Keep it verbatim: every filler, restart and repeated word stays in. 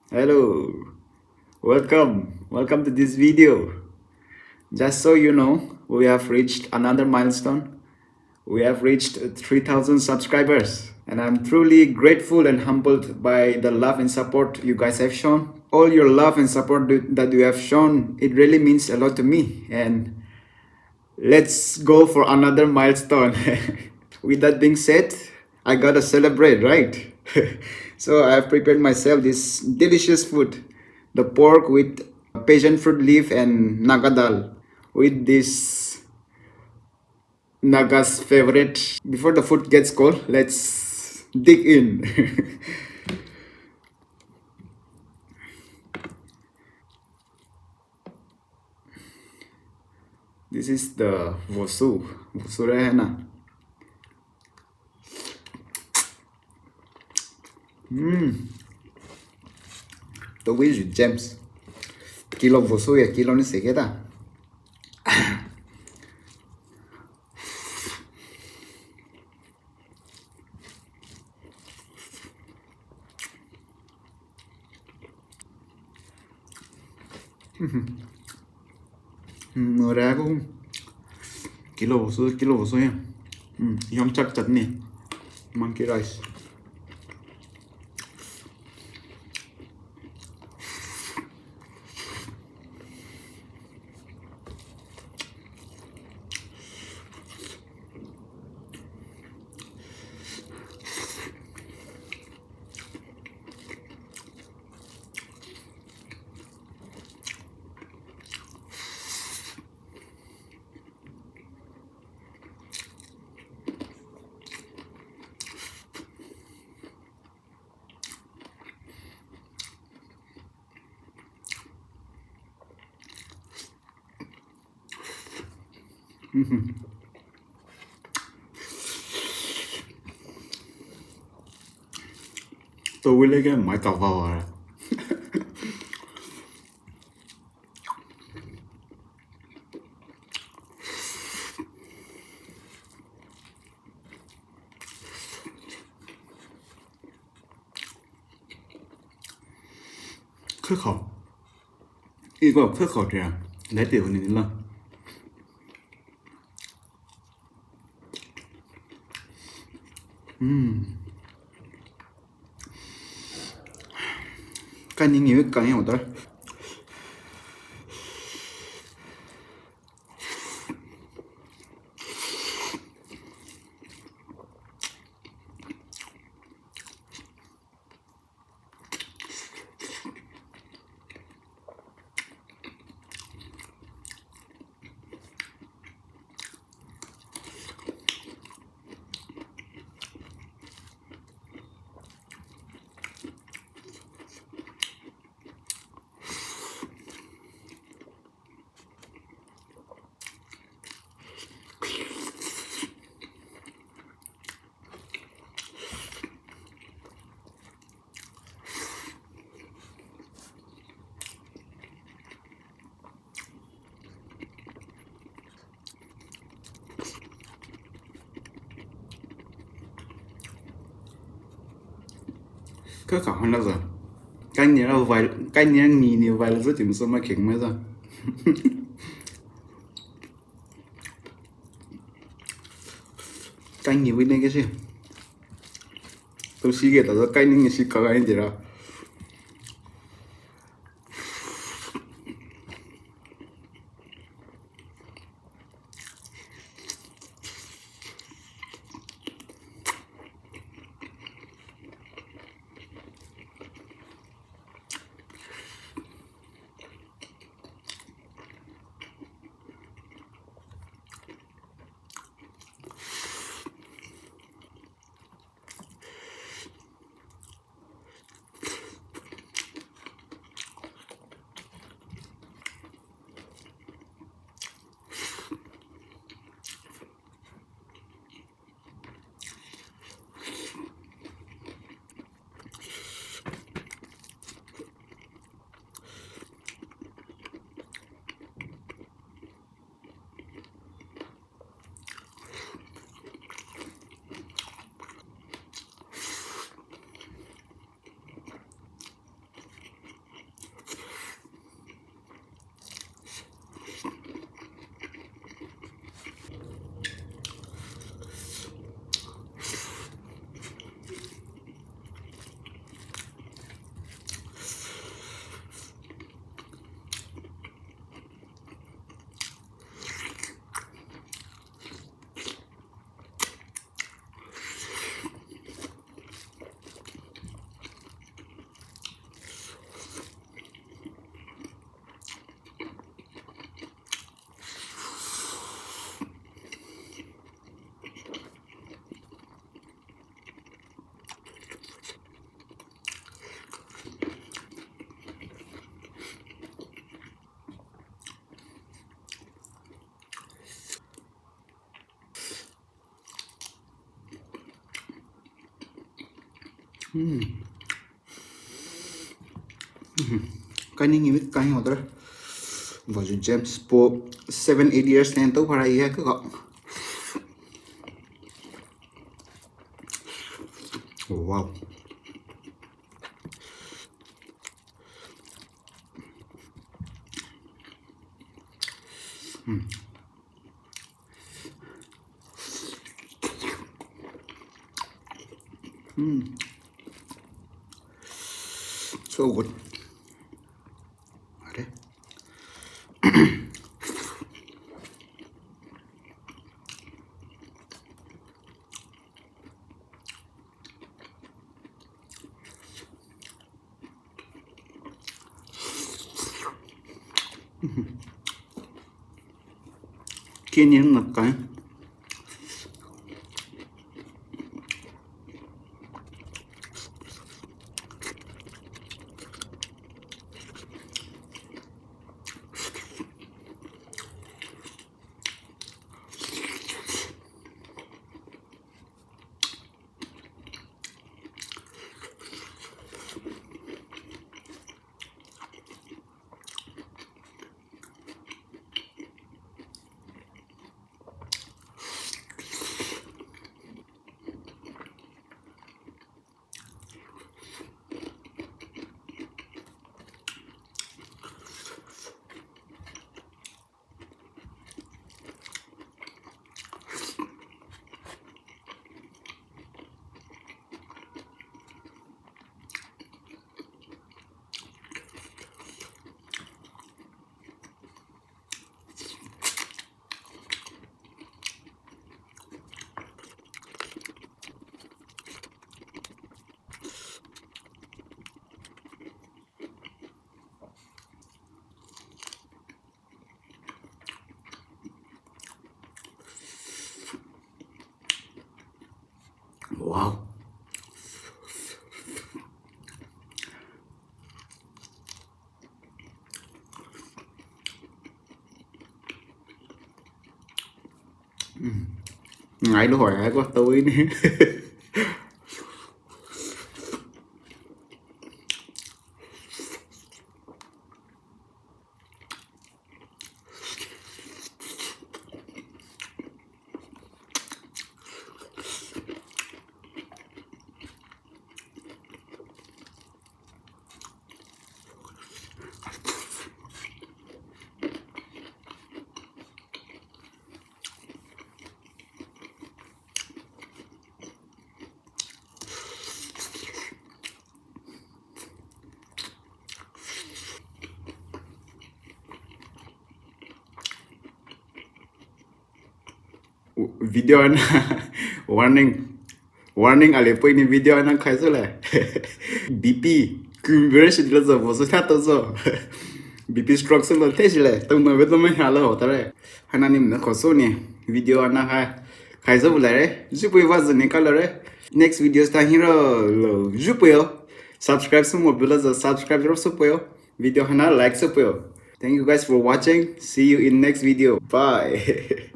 Hello. Welcome. Welcome to this video. Just so you know, we have reached another milestone. We have reached three thousand subscribers, and I'm truly grateful and humbled by the love and support you guys have shown. All your love and support th- that you have shown, it really means a lot to me. And let's go for another milestone. With that being said, I gotta celebrate, right? So I have prepared myself this delicious food, the pork with passion fruit leaf and naga dal, with this Naga's favorite. Before the food gets cold, let's dig in. This is the vosu. Vosu re hai na. Mm. To wi ju gems. Kilo vosu ya kilo ni seketa. Nora ko kilo vosu, kilo vosu ya. Yum chak chutney. Monkey rice. To wile ke mai ka va wa. Khekho. Iko khekho tea. Lai te wani la. Hmm. Kani ngi kani oda. Ka ka hana za. Ka ni ra vai, ka ni ra ni ni vai la za ti musa ma kek ma za. Ka ni wi ne ke si. To si ke ta za ka ni ni si ka ga ni ra. Mm. Mm. Kani ngi mit kani order. Vayu James po seven eight years nen to para iya ke ka. Oh, wow. Mm. Mm. So good. Okay. Kini na kai. Wow. Mm. Ngai lo hoi ai ko to ini. Video ana warning, warning ale poi ni video ana khai so le. B P, kung bere shi dilo zo, bo so tha to zo. B P stroke so lo te shi le, to no ve to me ha lo ta re. Hana ni mna khoso ni video ana khai, khai zo bu la re, ju poi va zo ni ka lo re. Next videos ta hi ro lo, ju poi yo. Subscribe so mo bu la zo, subscribe ro so poi yo. Video hana like so poi yo. Thank you guys for watching. See you in next video. Bye.